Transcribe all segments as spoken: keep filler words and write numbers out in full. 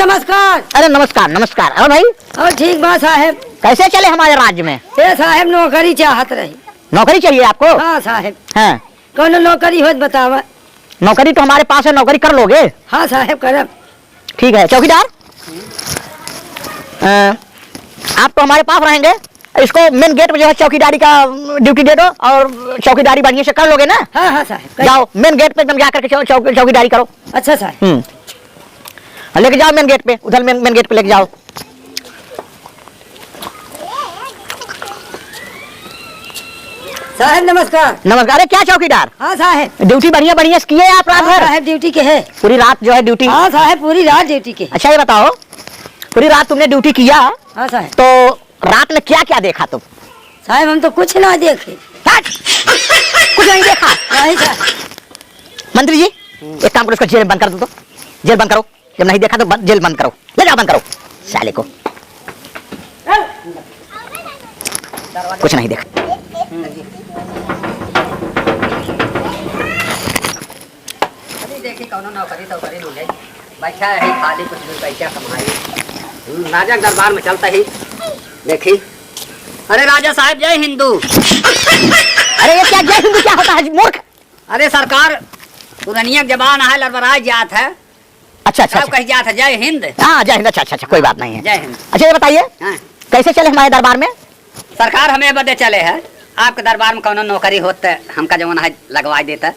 नमस्कार। अरे नमस्कार, नमस्कार। और भाई? और ठीक बा साहेब। कैसे चले हमारे राज्य में? ए साहेब, नौकरी चाहत रही। नौकरी चाहिए आपको? हाँ साहेब। हाँ। कौनो नौकरी होत बतावा। नौकरी तो हमारे पास है, नौकरी कर लोगे? हाँ साहेब, करब। ठीक है, चौकीदार, अ, आप तो हमारे पास रहेंगे, इसको मेन गेट पे जो है चौकीदारी का ड्यूटी दे दो और चौकीदारी बढ़िया से कर लोगे ना? हाँ, हाँ साहेब, कर जाओ, मेन गेट पे तुम जा करके चौ-, चौ-, चौकीदारी करो। अच्छा साहेब। हम्म। लेके जाओ मेन गेट पे, उधर मेन, मेन गेट पे लेके जाओ। साहेब नमस्कार। नमस्कार। अरे क्या चौकीदार? हाँ साहेब। ड्यूटी बढ़िया बढ़िया से किए आप रात हाँ भर? साहेब, ड्यूटी के है। पूरी रात जो है ड्यूटी? हाँ साहेब, पूरी रात ड्यूटी के है। अच्छा ये बताओ, पूरी रात तुमने ड्यूटी किया हाँ साहेब। तो रात में क्या क्या देखा तुम? साहेब हम तो कुछ ना देखे। हट! कुछ नहीं देखा? नहीं साहेब। मंत्री जी, एक काम करो, इसको जेल में बंद कर दो तो। जेल बंद करो। जब नहीं देखा तो बंद, जेल बंद करो, ले जाओ बंद करो साले को। कुछ नहीं देखा। अभी देखी कौनो नौकरी तौकरी मिले, बैठा है खाली कुछ भी पैसा कमाई। हम्म, राजा के दरबार में चलता ही देखी। अरे राजा साहब जय हिंदू। अरे ये क्या जय हिंदू क्या होता है मूर्ख? अरे सरकार पुरनिया जबान है, लड़बड़ाए जात है। अच्छा, अच्छा, सब अच्छा। कही जात है, "जय हिंद।" हाँ, जय हिंद। अच्छा, अच्छा, अच्छा, कोई बात नहीं है। जय हिंद। अच्छा, ये बताइए, हाँ। कैसे चले हमारे दरबार में? सरकार हमें बदे चले है, आपके दरबार में कौनो नौकरी होत त हमका जवन है लगवाई देता,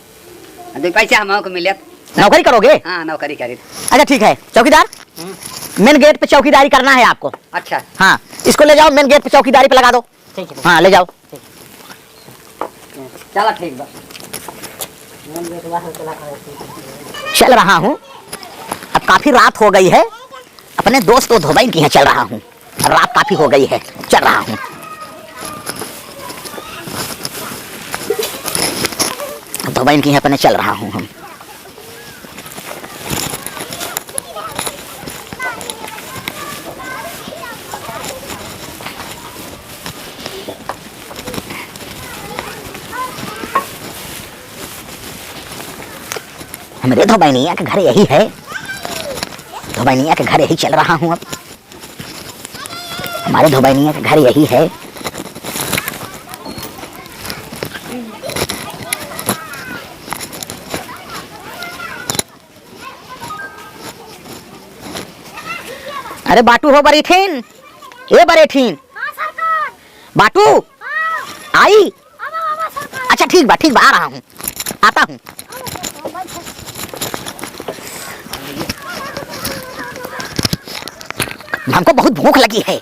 दो पैसा हमको मिलत। नौकरी करोगे? हाँ, नौकरी करी। अच्छा, ठीक है, चौकीदार, हम्म। मेन गेट पे चौकीदारी करना है आपको। अच्छा। हाँ, इसको ले जाओ, मेन गेट पे चौकीदारी पे लगा दो। ठीक है। हाँ, ले जाओ। चला ठीक बा। चल रहा हूँ, अब काफी रात हो गई है, अपने दोस्त वो धोबइन की यहाँ चल रहा हूँ, रात काफी हो गई है, चल रहा हूँ, धोबइन की यहाँ अपने चल रहा हूँ हम। हमरे धोबैनिया के घर यही है, धोबैनिया के घर यही चल रहा हूँ अब। हमारे धोबैनिया के घर यही है। अरे बाटू हो बरेठिन, ए बरेठिन। हाँ सरकार। बाटू। हाँ। आई। आवा, आवा सरकार। अच्छा ठीक बा, ठीक बा, आ रहा हूँ, आता हूँ। हमको बहुत भूख लगी है।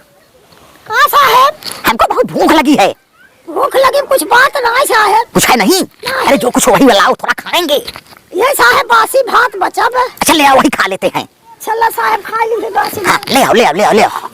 का साहेब? हमको बहुत भूख लगी है। भूख लगी, कुछ बात ना है साहेब। कुछ है नहीं? नहीं। अरे जो कुछ वही लाओ, थोड़ा खाएंगे। ये साहेब बासी भात बचा बा। अच्छा ले आओ, वही खा लेते हैं। चला साहेब, खा ली बासी हाँ, भात। ले आओ, ले आओ, ले आओ, ले आओ।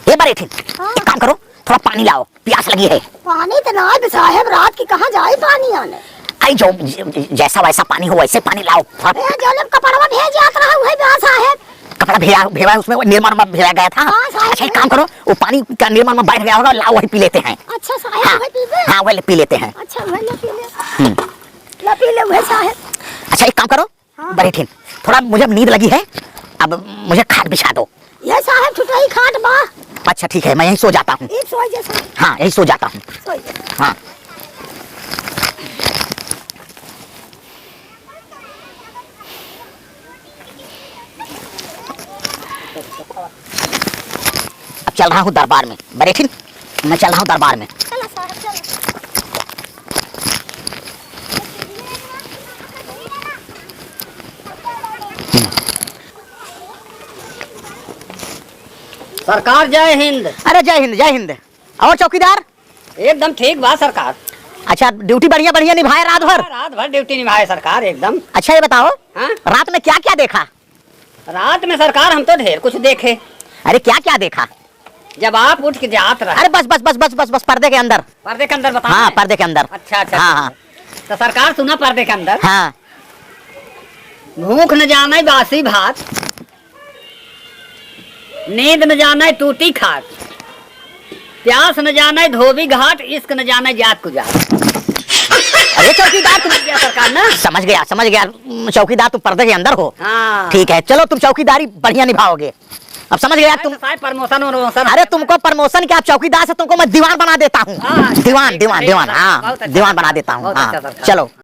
ये बरेठिन, हाँ। एक काम करो, थोड़ा पानी लाओ, प्यास लगी है। पानी तो ना है साहेब, रात की कहाँ जाए पानी आने? आई जो ज-, ज-, जैसा वैसा पानी हो वैसे पानी लाओ। थोड़ा ए, जो लोग कपड़वा भेज जात रहा, वही बा साहेब। कपड़ा भेजा, भेजा उसमें वो निरमा उरमा भेजा गया था। हाँ, साहेब। अच्छा, एक काम करो, वो पानी का निरमा उरमा बैठ गया होगा, लाओ वही पी लेते हैं। अच्छा, साहेब, हाँ। वही पीबे? हाँ, वही ले, पी लेते हैं। अच्छा, वही ले पी ले। हम्म। ले पी ले, वही साहेब। अच्छा, एक काम करो, हाँ। बरेठिन, थोड़ा मुझे नींद लगी है, अब मुझे खाट बिछा दो। ये साहेब छुटई खाट बा। अच्छा, ठीक है, मैं यहीं सो जाता हूँ। एक सो जा साहेब। हाँ, यहीं सो जाता हूँ। सो जा। हाँ। अब चल रहा हूँ दरबार में, बरेठिन, मैं चल रहा हूँ दरबार में। चलो साहब, चलो। सरकार जय हिंद। अरे जय हिंद, जय हिंद। और चौकीदार? एकदम ठीक बा सरकार। अच्छा, ड्यूटी बढ़िया, बढ़िया निभाए रात भर? हाँ, रात भर ड्यूटी निभाए सरकार एकदम। अच्छा, ये बताओ, हाँ? रात में क्या क्या देखा? रात में सरकार हम तो ढेर कुछ देखे। अरे, क्या क्या देखा? जब आप उठ के जात रहे। अरे, बस, बस, पर्दे के अंदर। पर्दे के अंदर बताओ। हाँ, पर्दे के अंदर। अच्छा, अच्छा, हाँ, अच्छा। हाँ। तो सरकार सुना पर्दे के अंदर। हाँ। भूख न जाने बासी भात, नींद न जाने टूटी खाट, प्यास न जाने धोबी घाट, इश्क न जाने जात को जात। अरे चौकीदार तुम, समझ गया सरकार ना? समझ गया, समझ गया। उम, चौकीदार तुम पर्दे के अंदर हो। हाँ। ठीक है, चलो तुम चौकीदारी बढ़िया निभाओगे। अब समझ गया तुम। साहब, promotion वमोशन। अरे तुमको promotion क्या, आप चौकीदार से तुमको मैं दीवान बना देता हूँ। हाँ, दीवान, ठीक, दीवान, ठीक, दीवान, हाँ, बहुत अच्छा, दीवान बना देता हूँ, बहुत हाँ, अच्छा, सरकार। चलो।